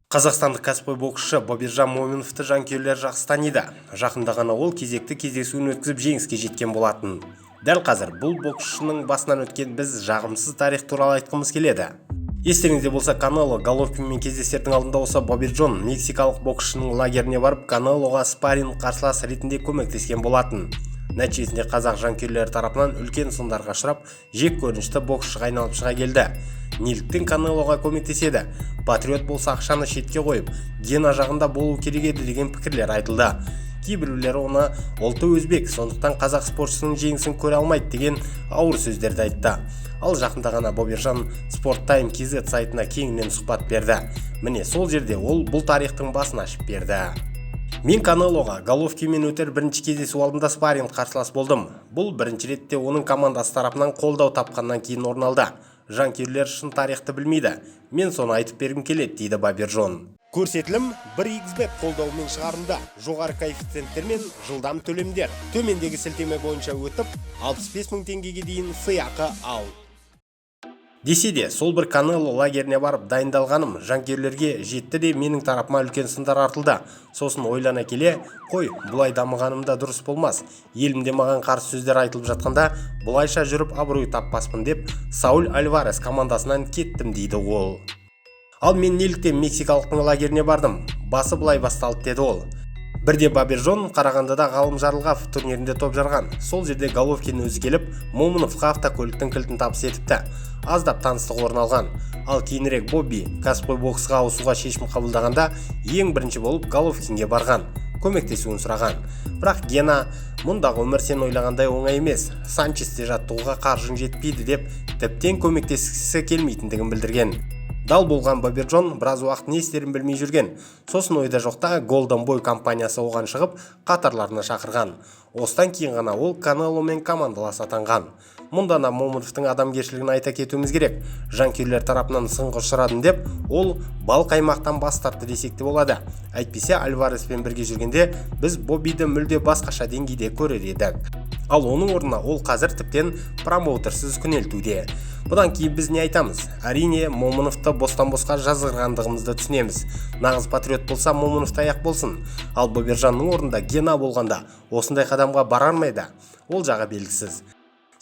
Қазақстандық кәсіпқой боксшы Бобиржан Момыновты жанкүйерлер жақсы таниды. Жақында ғана ол кезекті кездесуін өткізіп, жеңіске жеткен болатын. Дәл қазір бұл боксшының басынан өткен біз жағымсыз тарих туралы айтқымыз келеді. Естеріңізде болса, Канело Головкинмен кездесердің алдында осы Бобиржон мексикалық боксшының лагеріне барып, Канелоға спарринг қарсылас ретінде көмектескен болатын. Нәтижесінде қазақ жанкүйерлері тарапынан үлкен сындарға ұшырап, жек көрінішті боксшыға айналып шыға келді. Неліктен Канелоға көмектеседі? Патриот болса, ақшаны шетке қойып, Гена жағында болу керек еді деген пікірлер айтылды. Кейбіреулері оны ұлты өзбек, сондықтан қазақ спортшысының жеңісін көре алмайды деген ауыр сөздерді айтты. Ал жақында ғана Бобиржан Sport Time KZ сайтына кеңінен сұхбат берді. Міне, сол жерде ол бұл тарихтың басын ашып берді. Мен Канелоға Головкинмен өтер бірінші кездесу алдында спарринг қарсылас болдым. Бұл бірінші ретте оның командасы тарапынан қолдау тапқаннан кейін орын алды. Жанкүйерлер шын тарихты білмейді. Мен соны айтып бергім келеді, дейді Бобиржон. Көрсетілім 1xBet қолдауымен шығарылды. Жоғары коэффициенттер мен жылдам төлемдер. Төмендегі сілтеме бойынша өтіп, 65 мың теңгеге дейін сыйақы ал. Десе де, сол бір Канело лагеріне барып дайындалғаным жанкүйерлерге жетті де, менің тарапыма үлкен сындар артылды. Сосын ойлана келе, қой, бұлай дамығаным да дұрыс болмас. Елімде маған қарсы сөздер айтылып жатқанда, бұлайша жүріп абырой таппаспын деп, Сауль Альварес командасынан кеттім, дейді ол. Ал мен неліктен мексикалықтың лагеріне бардым? Басы былай басталды, деді ол. Бірде Бобиржон Қарағандыда Ғалым Жарылғапов турнирінде топ жарған. Сол жерде Головкин өзі келіп, Момыновқа автокөліктің кілтін табыс етіпті. Аздап таныстық орын алған. Ал кейінірек Бобби кәсіпқой боксқа ауысуға шешім қабылдағанда, ең бірінші болып Головкинге барған, көмектесуін сұраған. Бірақ Гена: «Мұндағы өмір сен ойлағандай оңай емес, Санчесте жаттығуға қаржың жетпейді», – деп тіптен көмектескісі келмейтіндігін білдірген. Дал болған Бобиржон біраз уақыт не істерін білмей жүрген. Сосын ойда жоқта Golden Boy компаниясы оған шығып, қатарларына шақырған. Осыдан кейін ғана ол Канеломен командалас атанған. Мұнда да Момыновтың адамгершілігін айта кетуіміз керек. Жанкүйерлер тарапынан сынға ұшырадым деп, ол бал қаймақтан бас тартты десек те болады. Әйтпесе Альвареспен бірге жүргенде біз Боббиді мүлде басқаша деңгейде көрер едік. Ал оның орнына ол қазір тіптен промоутерсіз күнелтуде. Бұдан кейін біз не айтамыз? Әрине, Момыновты бостан-босқа жазғырғандығымызды түсінеміз. Нағыз патриот болса, Момыновты аяқ болсын. Ал Бобиржанның орнында Гена болғанда, осындай қадамға барар ма еді? Ол жағы белгісіз.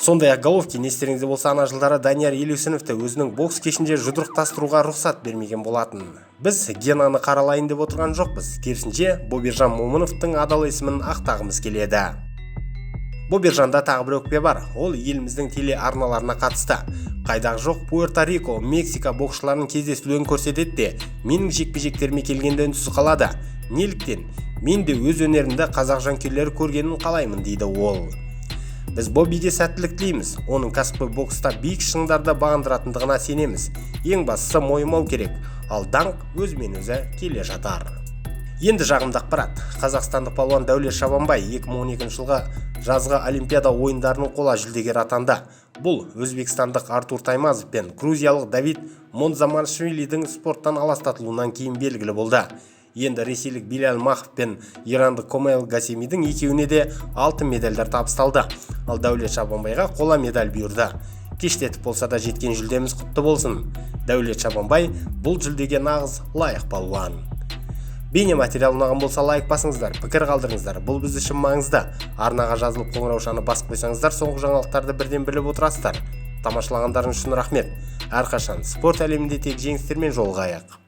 Сондай-ақ Головкин, естеріңізде болса, ана жылдары Данияр Елеусіновті өзінің бокс кешінде жұдырықтастыруға рұқсат бермеген болатын. Біз Генаны қаралайын деп отырған жоқпыз. Керісінше, Бобиржан Момыновтың адал есімін ақтағымыз келеді. Бобиржанда тағы бір өкпе бар. Ол еліміздің телеарналарына қатысты. Қайдағы жоқ Пуэрто-Рико, Мексика боксшыларының кездесулерін көрсетеді де, менің жекпе-жектеріме келгенде үнсіз қалады. Неліктен? Мен де өз өнерімді қазақ жанкүйерлері көргенін қалаймын, дейді ол. Біз Боббиге сәттілік тілейміз. Оның кәсіпқой бокста биік шыңдарды бағындыратындығына сенеміз. Ең бастысы, мойымау керек. Ал даңқ өзімен өзі келе жатар. Енді жағымды ақпарат. Қазақстандық палуан Дәулет Шабанбай 2012 жылғы жазғы Олимпиада ойындарының қола жүлдегері атанды. Бұл өзбекстандық Артур Таймазов пен грузиялық Давид Монзаманшвилидің спорттан аластатылуынан кейін белгілі болды. Енді ресейлік Билал Махов пен ирандық Комейл Гасемидің екеуіне де алтын медальдар табысталды. Ал Дәулет Шабанбайға қола медаль бұйырды. Кештетіп болса да жеткен жүлдеміз құтты болсын. Дәулет Шабанбай бұл жүлдеге нағыз лайық палуан. Бейне материал ұнаған болса, лайк басыңыздар, пікір қалдырыңыздар. Бұл біз үшін маңызды. Арнаға жазылып, қоңыраушаны басып қойсаңыздар, соңғы жаңалықтарды бірден біліп отырасыздар. Тамашалағандарыңыз үшін рахмет. Әрқашан спорт әлемінде тек жеңістермен жолығайық.